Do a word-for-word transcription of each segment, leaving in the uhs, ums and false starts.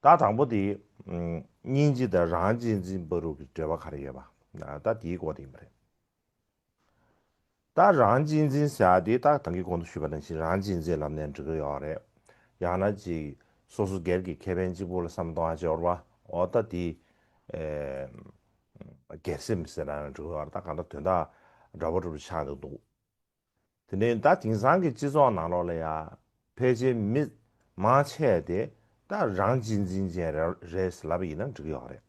ད་དང་པོ་དེ། སྙིང་རྗེ་དང་རང་གཅེས་འཛིན་བར་དུ་གི་འབྲེལ་བ་ག་རེ་ཡོད་པ། ད་དེའི་སྐོར་དེ་ཡིན་པ་རེད། ད་རང་གཅེས་འཛིན་ཟེར་ཡ་དེ་ད་ད་གིན་གོང་དུ་ཞུས་པ་ནང་བཞིན་རང་གཅེས་འཛིན་ལབ་ནས་འགྲིག་གི་ཡོད་རེད། ཡང་ན་ཅིག་སོ་སོ་སྒེར་གྱི་ཁེ་ཕན་གཅིག་པུ་ལ་བསམ་གཏོང་ཡ་ཅིག་ཡོད་རེད་པ། འོ་ད་དེ་ཨེ་སྒེར་སེམས་ཟེར་ན་འགྲིག་གི་ཡོད་རེད། ད་གང་ལྟར་དོན་དག་འདྲ་པོ་འདྲ་པོ་ཆགས་འདུག་འདུག་དེ་ནས་ད་དེང་སང་གི་སྤྱི་ཚོགས་ནང་ལོགས་ལ་ཡ་ཕལ་ཆེར་མི་མང་ཆེ་དེ་ད་རང་གཅེས་འཛིན་ཅན་རེད་རེད་ལབ་པ་ཡིན་ན་འགྲིག་གི་ཡོད་རེད།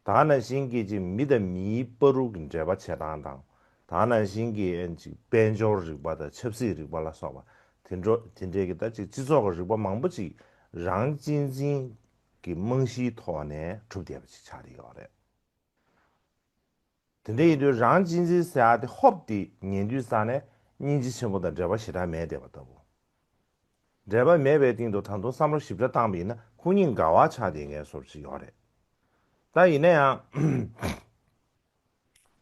ད་ནང་བཞིན་གྱི་ཅིག་མི་དང་མིའི་བར་དུ་གི་འབྲེལ་བ་བྱེད་སྟངས་དང་། ད་ནང་བཞིན་གྱི་ཅིག་དཔལ་འབྱོར་རིག་པ་དང་ཆབ་སྲིད་རིག་པ་ལ་སོགས་པ་དེ་འདྲ་དེ་འདྲའི་གི་ད་ཅིག་སྤྱི་ཚོགས་ཀྱི་རིག་པ་མང་པོ་ཅིག་རང་གཅེས་འཛིན་གྱི་རྨང་གཞིའི་ཐོག་ནས་གྲུབ་བསྡད་པ་ཅིག་ཆགས་བསྡད་ཡོད་རེད། དེ་འདྲ་ཡིན་དུས་རང་གཅེས་འཛིན་ཟེར་ཡ་དེ་ཧོབ་སྟེ་ཉན་དུས་ཙང་ནས་སྙིང་རྗེ་ཆེན་པོ་དང་འབྲེལ་བ་ཞེ་དྲག་མེད་བསྡད་པ་ལྟ་བུ། འབྲེལ་བ་མེད་པའི་སྟེང་དུ་ད་དུང་བསམ་བློ་ཞིབ་ཕྲ་བཏང་བ་ཡིན་ན་ཁོ་གཉིས་འགལ་བ་ཆགས་བསྡད་མཁན་བཟོ་འདྲ་ཅིག་ཡོད་རེད། ད་ཡིན་ན་ཡང་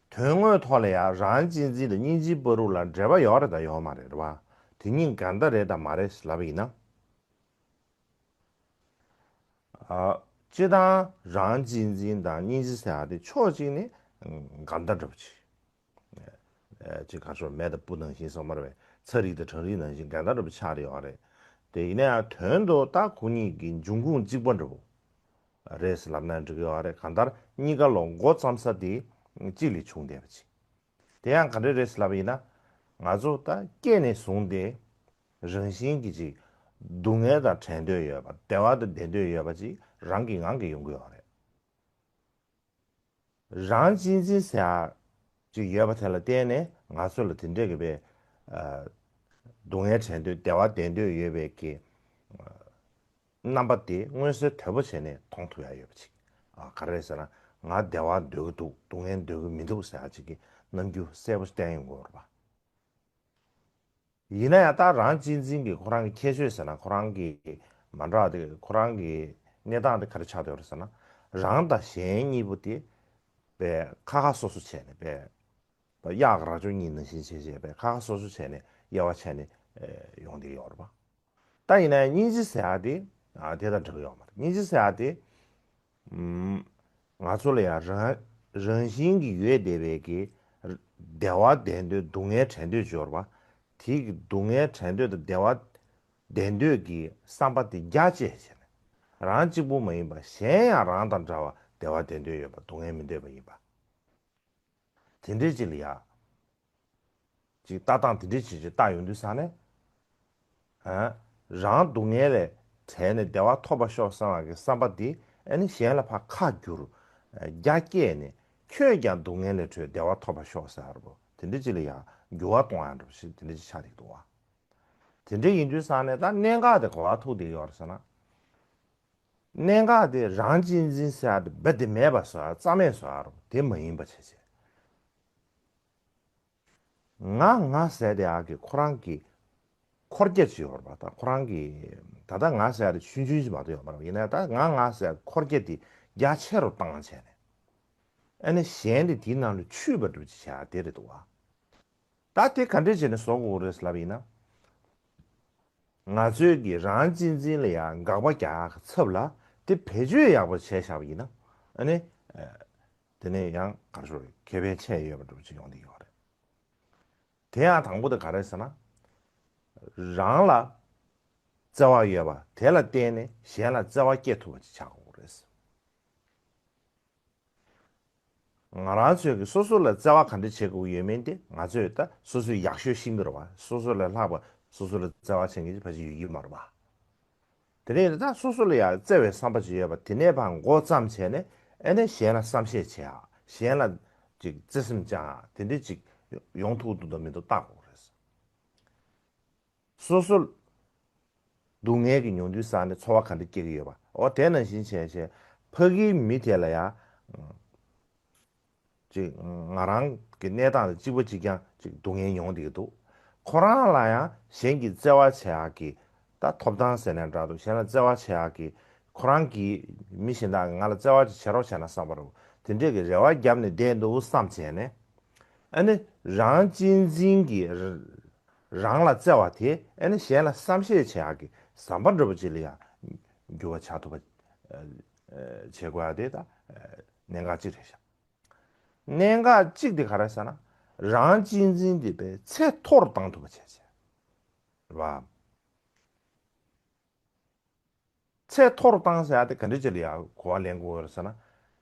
དོན་དངོས་ཐོག་ལ་ཡང་རང་གཅེས་འཛིན་དང་སྙིང་རྗེའི་བར་དུ་ལ་འབྲེལ་བ་ཡོད་རེད་དང་ཡོད་མ་རེད་རེད་བ། དེ་གཉིས་འགལ་ཟླ་རེད་དང་མ་རེད་ལབ་པ་ཡིན་ན། ཨ། སྤྱིར་བཏང་རང་གཅེས་འཛིན་དང་སྙིང་རྗེ་ཟེར་ཡ་དེ་ཕྱོགས་གཅིག་ནས་འགལ་ཟླ་འདྲ་པོ་ཅིག་ཨ། ཅིག་ག་ཤོར་མེ་དང་སྤུ་ནང་བཞིན་སོང་མ་རེད་པས། ཚ་རིགས་དང་གྲང་རིགས་ནང་བཞིན་འགལ་ཟླ་འདྲ་པོ་ཆགས་རེ་ཡོད་རེད། དེ་ཡིན་ན་ཡང་དོན་དུ་ད་ཁོ་གཉིས་ཀྱི་འབྱུང་ཁུངས་གཅིག་པ་འདྲ་པོ་རེད་ཟེར་ལབ་ན་འགྲིག་གི་ཡོད་རེད། གང་ལྟར་གཉིས་ཀ་ལོ་མགོ་བརྩམས་ས་དེ་གཅིག་ལས་བྱུང་བསྡད་པ་ཅིག་དེ་ཡང་ག་འདྲ་རེད་ལབ་པ་ཡིན་ན། ང་ཚོ་ད་སྐྱེས་ནས་བཟུང་སྟེ་རང་བཞིན་གྱིས་ཅིག་སྡུག་བསྔལ་དང་བྲལ་འདོད་ཡོད་པ། བདེ་བ་དང་ལྡན་འདོད་ཡོད་པ་ཅིག་རང་གི་ངང་གིས་ཡོང་གི་ཡོད་རེད། རང་གཅེས་འཛིན་ཟེར་ཡ་ཅིག་ཡོད་པ་དེ་ལ་བརྟེན་ནས་ང་ཚོ་ལ་དེ་འདྲས་ཀྱི་པའི་ཨ། སྡུག་བསྔལ་བྲལ་འདོད་བདེ་བ་ལྡན་འདོད་ཡོད་པའི་གི་རྣམ་པ་དེ་མངོན་གསལ་དོད་པོ་བྱས་ནས་མཐོང་ཐུབ་ཡ་ཡོད་པ་ཅིག་ཨ། ག་རེ་ཟེར་ན། ང་བདེ་བ་འདོད་ཀྱི་འདུག་སྡུག་བསྔལ་འདོད་ཀྱི་མི་འདུག་ཟེར་ཡ་ཅིག་གི་རྣམ་འགྱུར་གསལ་པོ་བསྟན་ཡོང་གི་ཡོད་རེད་པ། ཡིན་ན་ཡང་ད་རང་གཅེས་འཛིན་གྱི་ཁོ་རང་གི་ཁྱད་ཆོས་ཟེར་ན། ཁོ་རང་གི་མ་འདྲ་བ་དེ། ཁོ་རང་གི་གནས་སྟངས་དེ་ག་རེ་ཆགས་བསྡད་ཡོད་རེད་ཟེར་ན། རང་དང་གཞན་གཉིས་པོ་དེ་པའི་ཁ་ཁ་སོ་སོ་བྱས་ནས་པའི་གཡག་རྭ་ཅོ་གཉིས་ནང་བཞིན་བྱས་བྱས་པའི་ཁ་ཁ་སོ་སོ་བྱས་ནས་དབྱེ་བ་ཕྱེ་ནས་ཨེ། ཡོང་བསྡད་ཡོད་རེད་པ། ད་ཡིན་ན་ཡང་སྙིང་རྗེ་ཟེར་ཡ་དེ་ཨ། དེ་དང་འགྲིག་གི་ཡོད་མ་རེད། སྙིང་རྗེ་ཟེར་ཡ་དེ་ཨམ། ང་ཚོ་ལ་ཡང་རང་རང་བཞིན་གྱིས་ཡོད་བསྡད་པའི་གི་བདེ་བ་ལྡན་འདོད་སྡུག་བསྔལ་བྲལ་འདོད་ཅིག་ཡོད་རེད་པ། དེ་གི་སྡུག་བསྔལ་བྲལ་འདོད་དང་བདེ་བ་ལྡན་འདོད་ཀྱི་བསམ་པ་དེ་རྒྱ་བསྐྱེད་བྱས་ནས། རང་གཅིག་པུ་མ་ཡིན་པ་གཞན་ཡང་རང་དང་འདྲ་བ་བདེ་བ་ལྡན་འདོད་ཡོད་པ། སྡུག་བསྔལ་མི་འདོད་པ་ཡིན་པ། དེ་འདྲའི་ཅིག་ལ་ཡ། ཅིག་ལྟ་སྟངས་དེ་འདྲའི་ཅིག་ཅིག་བལྟ་ཡོང་དུས་ཙང་ནས། ཨ། རང་སྡུག་བསྔལ་ལས་བྲལ་ནས་བདེ་བ་ཐོབ་པར་ཤོག་བསམ་པ་གི་བསམ་པ་འདི་ཨ་ནི་གཞན་ལ་ཕར་ཁ་བསྒྱུར། རྒྱ་བསྐྱེད་ནས་ཁྱོད་ཀྱང་སྡུག་བསྔལ་ལས་གྲོལ། བདེ་བ་ཐོབ་པར་ཤོག་ཟེར་བ་དེ་འདྲའི་ཅིག་ལ་ཡ་འགྱུར་བ་གཏོང་ཡ་འདྲ་པོ་ཞིག་དེ་འདྲའི་ཅིག་ཆགས་བསྡད་འདུག་བ། དེ་འདྲ་ཡིན་དུས་ཙང་ནས་ད་གནད་འགག་དེ་ག་པར་ཐུག་བསྡད་ཡོད་རེད་ཟེར་ན། གནད་འགག་དེ་རང་གཅེས་འཛིན་ཟེར་ཡ་དེ་རྦད་དེ་མེད་པ་བཟོ་ཡ། རྩ་མེད་བཟོ་ཡ་རེད། དེ་མ་ཡིན་པ་བྱས་བྱས། ང་ང་ཟེར་དེ་ཡག་གི་ཁོ་རང་གི་འཁོར་རྒྱ་ཅིག་ཡོད་རེད་པ། ད་ཁོ་རང་གི་ད་ལྟ་ང་ཟེར་དེ་ཆུང་ཆུང་ཅིག་མ་གཏོགས་ཡོད་མ་རེད། ཡིན་ན་ད་ང་ང་ཟེར་འཁོར་རྒྱ་དེ་རྒྱ་ཆེ་རུ་བཏང་བྱས་ནས། ཨ་ནི་གཞན་དེ་དེའི་ནང་ལ་ཆུད་པ་འདྲ་ཅིག་བྱས་དེ་རེད་འདུག་བ། ད་དེ་ག་འདྲས་བྱས་ནས་བཟོ་དགོས་རེད་ལབ་ཡིན་ན། ང་ཚོའི་གི་རང་གཅེས་འཛིན་ལ་ཡང་དགག་པ་རྒྱག་ཚབ་ལ་དེ་བེད་སྤྱོད་ཡག་པོ་བྱས་བཞག་པ་ཡིན་ན། ཨ་ནི། དེ་ནས་ཡང་ག་རེ་ཟེར། ཁེ་ཕན་ཆེ་ཡོད་པ་འདྲ་པོ་ཅིག་ཡོང་བསྡད་ཡོད་རེད། དེ་ཡང་དང་པོ་དེ་ག་རེ་ཟེར་ན། རང་ལ་བརྩེ་བ་ཡོད་པ་དེ་ལ་བརྟེན་ནས་གཞན་ལ་བརྩེ་བ་སྐྱེ་ཐུབ་པ་ཅིག་ཆགས་དགོས་རེད། ང་རང་ཚོས་ཀྱི་སོ་སོ་ལ་བརྩེ་བ་ག་འདྲ་བྱེད་དགོས་ཡོད་མེད་དེ་ང་ཚོས་ད་སོ་སོས་ཡག་ཤོས་ཤེས་ཀྱི་རེད་བ། སོ་སོ་ལས་ལྷག་པ་སོ་སོ་ལ་བརྩེ་བ་བྱེད་མཁན་ཅིག་ཕལ་ཆེར་ཡོད་ཀྱི་མ་རེད་བ། དེ་ནས་ད་སོ་སོ་ལ་ཡང་བརྩེ་བའི་བསམ་པ་ཅིག་ཡོད་པ་དེ་ནས་ཕར་མགོ་བརྩམས་བྱས་ནས། ཨ་ནི་གཞན་ལ་བསམ་ཤེས་བྱེད་ཡ། གཞན་ལ་ཅིག་བརྩེ་སེམས་བཅངས་ཡ་དེ་འདྲ་ཅིག་ཡོང་ཐུབ་འདུག་དང་མི་འདུག་བལྟ་དགོས་རེད། སོ་སོ་སྡུག་བསྔལ་གྱི་མྱོང་དུས་ཙང་ནས་ཚོར་བ་ག་འདྲ་སྐྱེ་གི་ཡོད་པ། འོ་དེ་ནང་བཞིན་བྱས་བྱས་ཕ་གིའི་མི་དེ་ལ་ཡང་ཅིག་ང་རང་གི་གནས་སྟངས་དང་གཅིག་པ་གཅིག་རྐྱང་ཅིག་སྡུག་བསྔལ་མྱོང་བསྡད་ཀྱི་འདུག་ཁོ་རང་ལ་ཡང་གཞན་གྱིས་བརྩེ་བ་བྱེད་ཡག་གི་ད་ཐོབ་ཐང་ཟེར་ན་འདྲ་འདུག་གཞན་ལ་བརྩེ་བ་བྱེད་ཡག་གི་ཁོ་རང་གིས་མི་གཞན་དག་གིས་ང་ལ་བརྩེ་བ་ཅིག་བྱེད་རོགས་བྱས་ན་བསམ་པ་རེད། དེ་འདྲས་ཀྱི་རེ་བ་བརྒྱབ་ནས་བསྡད་འདུག་བསམ་བྱས་ནས། ཨ་ནི་རང་གཅེས་འཛིན་གྱི་རང་ལ་བརྩེ་བ་དེ་ཨ་ནི་གཞན་ལ་བསམ་ཤེས་བྱེད་ཡག་གི་ཟམ་པ་འདྲ་པོ་ཅིག་ལ་ཡང་འགྱུར་བ་ཆགས་ཐུབ་པ་ བྱེད་དགོས་ཡ་དེ་ད་གནད་འགག་གཅིག་རེད་ཤག་གནད་འགག་གཅིག་དེ་ག་རེ་ཟེར་ན། རང་གཅེས་འཛིན་དེ་བས་ཚད་མཐོ་རུ་བཏང་ཐུབ་པ་བྱས་བྱས་རེད་བ། ཚད་མཐོ་རུ་བཏང་ཟེར་ཡ་དེ་ག་འདྲ་ཅིག་ལ་ཡ་གོ་བ་ལེན་དགོས་རེད་ཟེར་ན།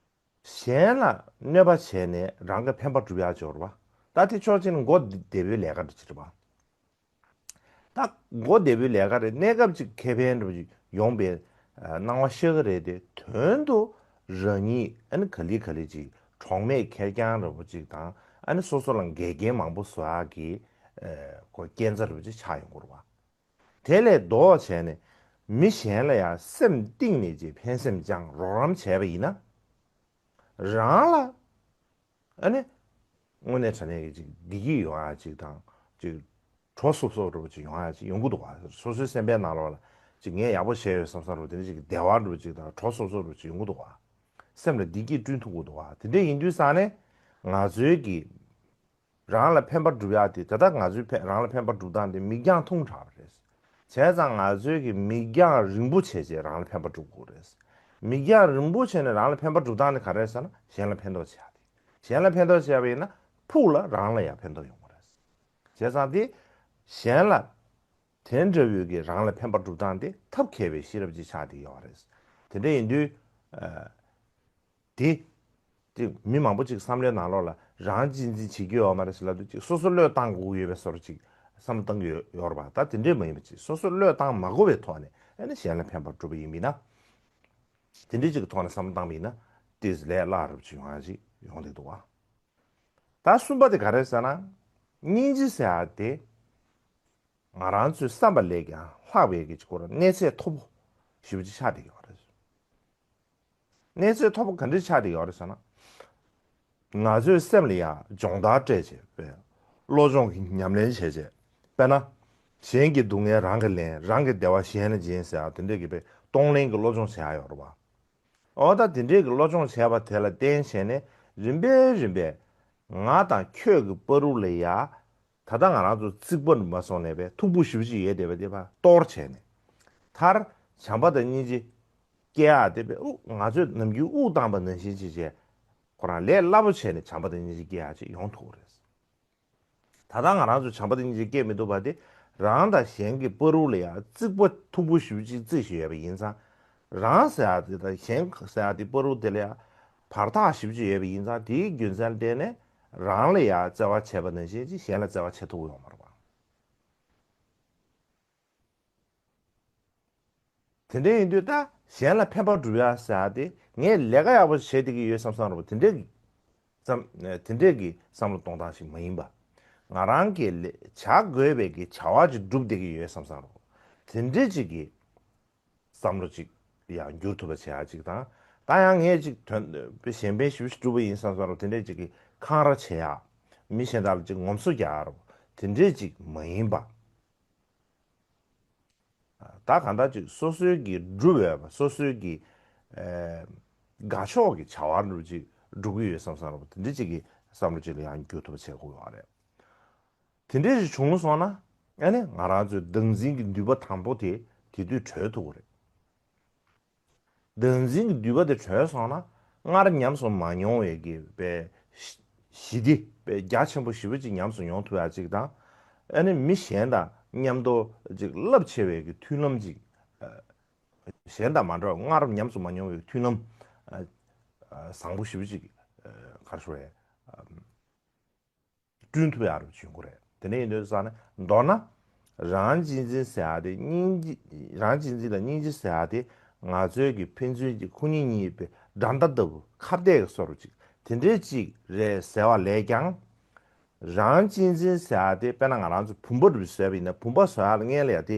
གཞན་ལ་གནོད་པ་བྱས་ནས་རང་གི་ཕན་པ་སྒྲུབ་ཡ་ཅིག་ཡོད་རེད་བ། ད་དེ་ཕྱོགས་གཅིག་ནས་མགོ་བདེ་པོའི་ལས་ཀ་འདྲ་ཅིག་རེད་བ། ད་མགོ་བདེ་པོའི་ལས་ཀ་རེད། གནས་སྐབས་ཅིག་ཁེ་ཕན་འདྲ་པོ་ཅིག་ཡོང་པའི་སྣང་བ་ཤར་གི་རེད་དེ། དོན་དུ་རང་ཉིད་ཨ་ནི་ག་ལེ་ག་ལེ་ཅིག་གྲོགས་མེད་ཁེར་རྐྱང་འདྲ་པོ་ཅིག་དང་། ཨ་ནི་སོ་སོ་ལ་འགལ་རྐྱེན་མང་པོ་བཟོ་ཡ་གི་ཁོ་རྐྱེན་རྩ་འདྲ་པོ་ཅིག་ཆགས་ཡོང་གི་རེད་བ། དེ་ལས་ལྡོག་བྱས་ནས་མི་གཞན་ལ་ཡང་སེམས་གཏིང་ནས་ཅིག་ཕན་སེམས་བཅངས་རོགས་རམ་བྱས་པ་ཡིན་ན། རང་ལ་ཨ་ནི་དངོས་གནས་དྲང་གནས་ཀྱི་ཅིག་བདེ་སྐྱིད་ཡོང་ཡ་ཅིག་དང་། ཅིག་གྲོགས་སོབ་སོབ་འདྲ་པོ་ཅིག་ཡོང་ཡ་ཅིག་ཡོང་གི་འདུག་བ། སོ་སོའི་སེམས་པའི་ནང་ལོགས་ལ་ཅིག་ངས་ཡག་པོ་བྱས་ཡོད་བསམ་བསམ་འདྲ་པོ། དེ་འདྲ་ཅིག་བདེ་བ་འདྲ་པོ་ཅིག་དང་གྲོགས་སོབ་སོབ་འདྲ་པོ་ཅིག་ཡོང་གི་འདུག་བ། སེམས་ལ་བདེ་སྐྱིད་བསྐྲུན་ཐུབ་ཀྱི་འདུག་བ། དེ་འདྲ་ཡིན་དུས་ཙང་ནས་ང་ཚོའི་གི་རང་ལ་ཕན་པ་སྒྲུབ་ཡ་དེ། ད་ལྟ་ང་ཚོའི་ཕན་རང་ལ་ཕན་པ་སྒྲུབ་སྟངས་དེ་མིག་རྒྱང་ཐུང་དྲགས་པ་རེད། བྱས་ཙང་ང་ཚོའི་གི་མིག་རྒྱང་རིང་པོ་བྱས་བྱས་རང་ལ་ཕན་པ་སྒྲུབ་དགོས་རེད། མིག་རྒྱང་རིང་པོ་བྱས་ནས་རང་ལ་ཕན་པ་སྒྲུབ་སྟངས་དེ་ག་རེ་རེད་ཟེར་ན། གཞན་ལ་ཕན་ཐོགས་བྱེད་ཡ་དེ། གཞན་ལ་ཕན་ཐོགས་བྱས་པ་ཡིན་ན་ཕུགས་ལ་རང་ལ་ཡང་ཕན་ཐོགས་ཡོང་གི་རེད། བྱས་ཙང་དེ་གཞན་ལ་དེ་འདྲ་བོའི་གི་རང་ལ་ཕན་པ་སྒྲུབ་སྟངས་དེ་ཐབས་མཁས་པའི་ཤེས་རབ་ཅིག་ཆགས་བསྡད་ཡོད་རེད། དེ་འདྲ་ཡིན་དུས་ཨ། དེ། དེ་མི་མང་པོ་ཅིག་བསམ་བློའི་ནང་ལོགས་ལ་རང་གཅེས་འཛིན་བྱེད་རྒྱུ་ཡོད་མ་རེད་ཟེར་ལབ་དུས། ཅིག་སོ་སོ་བློས་བཏང་དགོས་ཀྱི་ཡོད་པའི་བཟོ་འདྲ་ཅིག་བསམ་བློ་བཏང་གི་ཡོད་ཡོད་རེད་པ། ད་དེ་འདྲས་མ་ཡིན་པ་ཅིག་སོ་སོ་བློས་བཏང་མ་དགོས་པའི་ཐོག་ནས་ཨ་ནི་གཞན་ལ་ཕན་པ་སྒྲུབ་པ་ཡིན་པ་ཡིན་ན། དེ་འདྲས་ཅིག་གི་ཐོག་ནས་བསམ་བློ་བཏང་བ་ཡིན་ན་ཏོག་ཙམ་ལས་སླ་རུ་ཅིག་ཡོང་ཡ་ཅིག་ཡོང་བསྡད་འདུག་བ། ད་གསུམ་པ་དེ་ག་རེ་ཟེར་ན། སྙིང་རྗེ་ཟེར་ཡ་དེ་ང་རང་ཚོའི་བསམ་པ་ལས་ཀྱང་ལྷག་པའི་གི་ཅིག་ཁོ་རང་གནས་ཚད་མཐོ་པོ་ཞེ་པོ་ཅིག་ཆགས་བསྡད་ཡོད་རེད། གནས་ཚད་མཐོ་པོ་ག་འདྲ་ཆགས་བསྡད་ཡོད་རེད་ཟེར་ན། ང་ཚོའི་སེམས་ལ་ཡང་སྦྱོང་བརྡར་སྤྲད་བྱས་པའི་བློ་སྦྱོང་གི་ཉམས་ལེན་བྱས་བྱས། དཔེར་ན། གཞན་གྱི་སྡུག་བསྔལ་རང་གིས་ལེན། རང་གི་བདེ་བ་གཞན་ལ་སྦྱིན་ཟེར་ཡ་དེ་འདྲས་ཀྱི་དཔེ་གཏོང་ལེན་གྱི་བློ་སྦྱོང་བྱེད་ཡ་ཡོད་རེད་བ། འོ་ད་དེ་འདྲས་ཀྱི་བློ་སྦྱོང་བྱས་པ་དེ་ལ་བརྟེན་བྱས་ནས་རིམ་པས་རིམ་པས་ང་དང་ཁྱོད་ཀྱི་བར་དུ་ལ་ཡ། ད་ལྟ་ང་རང་ཚོ་རྩིག་པ་ནས་མར་སོང་ནས་པའི་མཐུག་པོ་ཞེ་པོ་ཅིག་ཡོད་བསྡད་པ་དེ་ཕར་གཏོར་བྱས་ནས། མཐར་བྱམས་པ་དང་སྙིང་རྗེ་སྐྱེ་ཡག་དེ་པའི་དབུགས། ང་ཚོས་ནམ་རྒྱུན་དབུགས་བཏང་པ་ནང་བཞིན་བྱས་བྱས། ཁོ་རང་ལས་སླ་པོ་བྱས་ནས་བྱམས་པ་དང་སྙིང་རྗེ་སྐྱེ་ཡག་ཅིག་ཡོང་ཐུབ་ཀྱི་རེད། ད་ལྟ་ང་རང་ཚོ་བྱམས་པ་དང་སྙིང་རྗེ་སྐྱེ་མི་ཐུབ་པ་དེ། རང་དང་གཞན་གྱི་བར་དུ་ལ་ཡང་རྩིག་པ་མཐུག་པོ་ཞེ་པོ་ཅིག་བརྩིགས་བཞག་ཡོད་པ་ཡིན་ཙང་། རང་ཟེར་ཡག་དེ་དང་གཞན་ཟེར་ཡག་དེ་བར་དུ་དེ་ལ་ཡང་བར་ཐག་ཞེ་པོ་ཅིག་ཡོད་པ་ཡིན་ཙང་། དེའི་རྒྱུ་མཚན་ལ་བརྟེན་ནས་རང་ལ་ཡང་བརྩེ་བ་བྱས་པ་ནང་བཞིན་ཅིག་གཞན་ལ་བརྩེ་བ་བྱེད་ཐུབ་ཀྱི་ཡོད་མ་རེད་པ། དེ་འདྲ་ཡིན་དུས་ད་གཞན་ལ་ཕན་པ་སྒྲུབ་ཡ་ཟེར་ཡ་དེ་ངས་ལས་ཀ་ཡག་པོ་བྱེད་བསྡད་ཀྱི་ཡོད་བསམ་བསམ་འདྲ་པོ་དེ་འདྲའི་བསམ། དེ་འདྲའི་གི་བསམ་བློ་གཏོང་སྟངས་ཤིག་མ་ཡིན་པ། ང་རང་གིས་ལས་བྱ་དགོས་པའི་གི་བྱ་བ་ཅིག་སྒྲུབ་བསྡད་ཀྱི་ཡོད་བསམ་བསམ་འདྲ་པོ། དེ་འདྲའི་ཅིག་གི་བསམ་བློ་ཅིག་ཡང་འགྱུར་ཐུབ་པ་བྱེད་ཡ་ཅིག་དང་། ད་ཡང་ངས་ཅིག་དོན་གཞན་ཕན་ཞེ་པོ་ཅིག་སྒྲུབ་པ་ཡིན་བསམ་བསམ་འདྲ་པོ་དེ་འདྲའི་ཅིག་གི་འཁང་ར་བྱེད་ཡ། མི་གཞན་དག་ལ་ཅིག་ངོམ་སོ་རྒྱག་ཡ་འདྲ་པོ་དེ་འདྲའི་ཅིག་མ་ཡིན་པ། ད་གང་ལྟར་ཅིག་སོ་སོའི་གི་སྒྲུབ་འོས་པ། སོ་སོའི་གི་ཨེ་དགའ་ཕྱོགས་ཀྱི་བྱ་བ་འདྲ་ཅིག་སྒྲུབ་ཀྱི་ཡོད་བསམ་བསམ་འདྲ་པོ་དེ་འདྲ་ཅིག་གི་བསམ་བློ་ཅིག་ལ་ཡང་འགྱུར་ཐུབ་པ་བྱེད་དགོས་པ་རེད། དེ་འདྲ་ཞིག་བྱུང་སོང་ན། ཨ་ནི་ང་རང་ཚོའི་བདག་འཛིན་གྱི་མདུད་པ་དང་པོ་དེ་དེ་དུས་གྲོལ་ཐུབ་ཀྱི་རེད། བདག་འཛིན་གྱི་མདུད་པ་དེ་གྲོལ་སོང་ན། སྔར་ཉམས་སུ་མ་མྱོང་བའི་གི་པའི་ཞི་བདེ་པའི་རྒྱ་ཆེན་པོ་ཞེ་པོ་ཅིག་ཉམས་སུ་མྱོང་ཐུབ་ཡ་ཅིག་དང་། ཨ་ནི་མི་གཞན་དང་མཉམ་དུ་ཅིག་རླབས་ཆེ་བའི་གི་མཐུན་ལམ་ཅིག་ཨ། གཞན་དང་མ་འདྲ་བ། སྔར་ཉམས་སུ་མ་མྱོང་བའི་མཐུན་ལམ་ཨ་ཨ་བཟང་པོ་ཞེ་པོ་ཅིག་ཨ་ག་རེ་ཞུ་དགོས་རེད། ཨ། བསྐྲུན་ཐུབ་ཡག་རུ་བྱུང་གི་རེད། དེ་འདྲ་ཡིན་དུས་ཙང་ནས་མདོར་ན། རང་གཅེས་འཛིན་ཟེར་ཡག་དེ་སྙིང་རྗེ། རང་གཅེས་འཛིན་དང་སྙིང་རྗེ་ཟེར་ཡག་དེ་ང་ཚོའི་གི་ཕན་ཚུན་གྱི་ཁོ་གཉིས་གཉིས་པའི་འགྲན་ཟླ་ལྟ་བུ། ཁ་གཏད་ཀྱི་བཟོ་འདྲ་ཅིག་དེ་འདྲའི་ཅིག་རེད་ཟེར་བ་ལས་ཀྱང་། རང་གཅེས་འཛིན་ཟེར་ཡག་དེ་དཔེར་ན་ང་རང་ཚོ་བུམ་པ་འདྲ་བཟོས་པ་ཡིན་ན། བུམ་པ་བཟོ་ཡག་ལ་སྔོན་ལ་ཡ་དེ་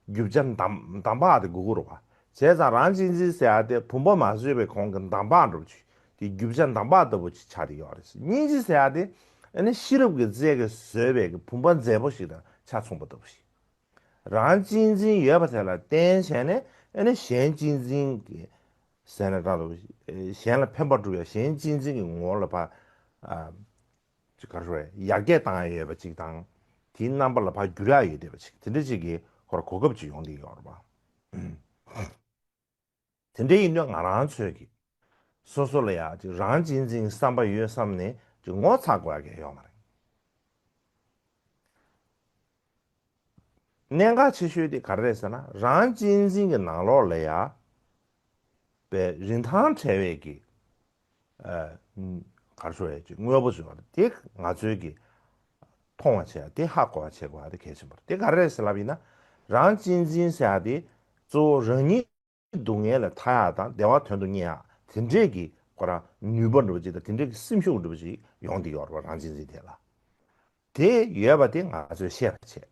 རྒྱུ་ཆ་འདམ་འདམ་པ་དེ་དགོས་ཀྱི་རེད་བ། བྱས་ཙང་རང་གཅེས་འཛིན་ཟེར་ཡག་དེ་བུམ་པ་མ་བཟོས་པའི་གོང་གི་འདམ་པ་འདྲ་པོ་ཅིག་དེ་རྒྱུ་ཆ་འདམ་པ་ལྟ་བུ་ཅིག་ཆགས་བསྡད་ཡོད་རེད། སྙིང་རྗེ་ཟེར་ཡག་དེ་ཨ་ནི་ཤེས་རབ་ཀྱི་རྩལ་གྱིས་བཟོས་པའི་གི་བུམ་པ་མཛེས་པོ་ཞིག་དང་ཆ་མཚུངས་པ་ལྟ་བུ་ཞིག་རང་གཅེས་འཛིན་ཡོད་པ་དེ་ལ་བརྟེན་བྱས་ནས་ཨ་ནི་གཞན་གཅེས་འཛིན་གྱི་ཟེར་ན་འདྲ་འདུག་གཞན་ལ་ཕན་པ་སྒྲུབ་ཡ། གཞན་གཅེས་འཛིན་གྱི་ངོ་བོ་ལ་ཕར་ཨ་ཅིག་ག་རེ་ཞུ་དགོས་རེད། ཡར་རྒྱས་བཏང་ཡ་ཡོད་པ་ཅིག་དང་། དེའི་རྣམ་པ་ལ་ཕར་འགྱུར་ཡ་ཡོད་བསྡད་པ་ཅིག་དེ་འདྲ་ཅིག་གི་ཁོ་ར་གོ་སྐབས་ཅིག་ཡོང་བསྡད་ཡོད་རེད་པ། དེ་འདྲ་ཡིན་དུས་ང་རང་ཚོས་ཀྱི་སོ་སོ་ལ་ཡ་ཅིག་རང་གཅེས་འཛིན་གྱི་བསམ་པ་ཡོད་བསམ་ནས་ཅིག་ངོ་ཚ་དགོས་ཡ་གང་ཡང་ཡོད་མ་རེད། གནད་འགག་ཆེ་ཤོས་དེ་ག་རེ་རེད་ཟེར་ན། རང་གཅེས་འཛིན་གྱི་ནང་ལོགས་ལ་ཡ་པའི་རིན་ཐང་བྲལ་བའི་གི་ཨ་ག་རེ་ཞུ་དགོས་རེད། ཅིག་དངོས་པོ་ཞིག་ཡོད་རེད། དེ་ང་ཚོས་ཀྱི་མཐོང་བ་བྱས་ཡ་དེ་ཧ་གོ་བ་བྱེད་དགོས་ཡ་དེ་གལ་ཆེན་པོ་རེད། དེ་ག་རེ་རེད་ཟེར་ལབ་ཡིན་ན། རང་གཅེས་འཛིན་ཟེར་ཡ་དེ་གཙོ་བོ་རང་ཉིད་སྡུག་བསྔལ་ལས་ཐར་ཡག་དང་བདེ་བ་དོན་དུ་གཉེར་ཡག་དེ་འདྲས་ཀྱི་ཁོ་རང་ནུས་པ་འདྲ་པོ་ཅིག་དང་དེ་འདྲས་ཀྱི་སེམས་ཤུགས་འདྲ་པོ་ཅིག་ཡོང་བསྡད་ཡོད་རེད་པ། རང་གཅེས་འཛིན་དེ་ལ། དེ་ཡོད་པ་དེ་ང་ཚོས་ཤེས་པ་བྱས།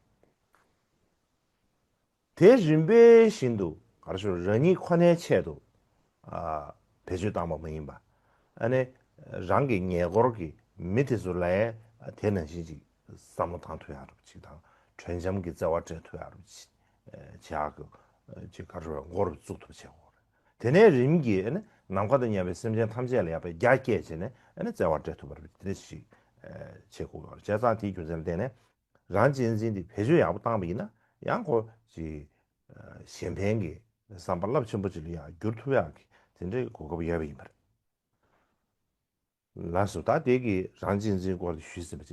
དེ་རིམ་པས་བཞིན་དུ་ག་རེ་ཞུ། རང་ཉིད་ཁོ་ནའི་ཆེད་དུ་ཨ་བེད་སྤྱོད་བཏང་པ་མ་ཡིན་པ། ཨ་ནི་རང་གི་ཉེ་འཁོར་གྱི་མི་དེ་ཚོ་ལ་དེ་ནང་བཞིན་ཅིག་བསམ་བློ་བཏང་ཐུབ་ཡག་འདྲ་པོ་ཅིག་དང་། གྲོས་འཆམ་གྱི་བརྩེ་བ་སྤྲད་ཐུབ་ཡག་འདྲ་པོ་ཅིག་བྱེད་ཡག་གི་ཅིག་ག་རེ་ཞུ། འགོ་རུ་བཙུགས་ཐུབ་བྱེད་དགོས་རེད། དེ་ནས་རིམ་གྱིས་ཨ་ནི་ནམ་མཁའ་དང་མཉམ་པའི་སེམས་ཅན་ཐམས་ཅད་ལ་ཡ་པའི་རྒྱ་བསྐྱེད་བྱས་ནས་ཨ་ནི་བརྩེ་བ་སྤྲད་ཐུབ་པ་རེད། དེ་འདྲ་ཞིག་བྱེད་དགོས་ཡོད་རེད། བྱས་ཙང་དེའི་རྒྱུ་མཚན་ལ་བརྟེན་ནས་རང་གཅེས་འཛིན་དེ་བེད་སྤྱོད་ཡག་པོ་བཏང་པ་ཡིན་ན་ཡང་ཁོ་ཅིག་གཞན་ཕན་གྱི་བསམ་པ་རླབས་ཆེན་པོ་ཅིག་ལ་ཡང་འགྱུར་ཐུབ་ཡག་གི་དེ་འདྲའི་གོ་སྐབས་ཡོད་པ་ཡིན་པ་རེད། ལགས་སོ། ད་དེ་གི་རང་གཅེས་འཛིན་སྐོར་དེ་ཞུས་ཟིན་པ་ཅིག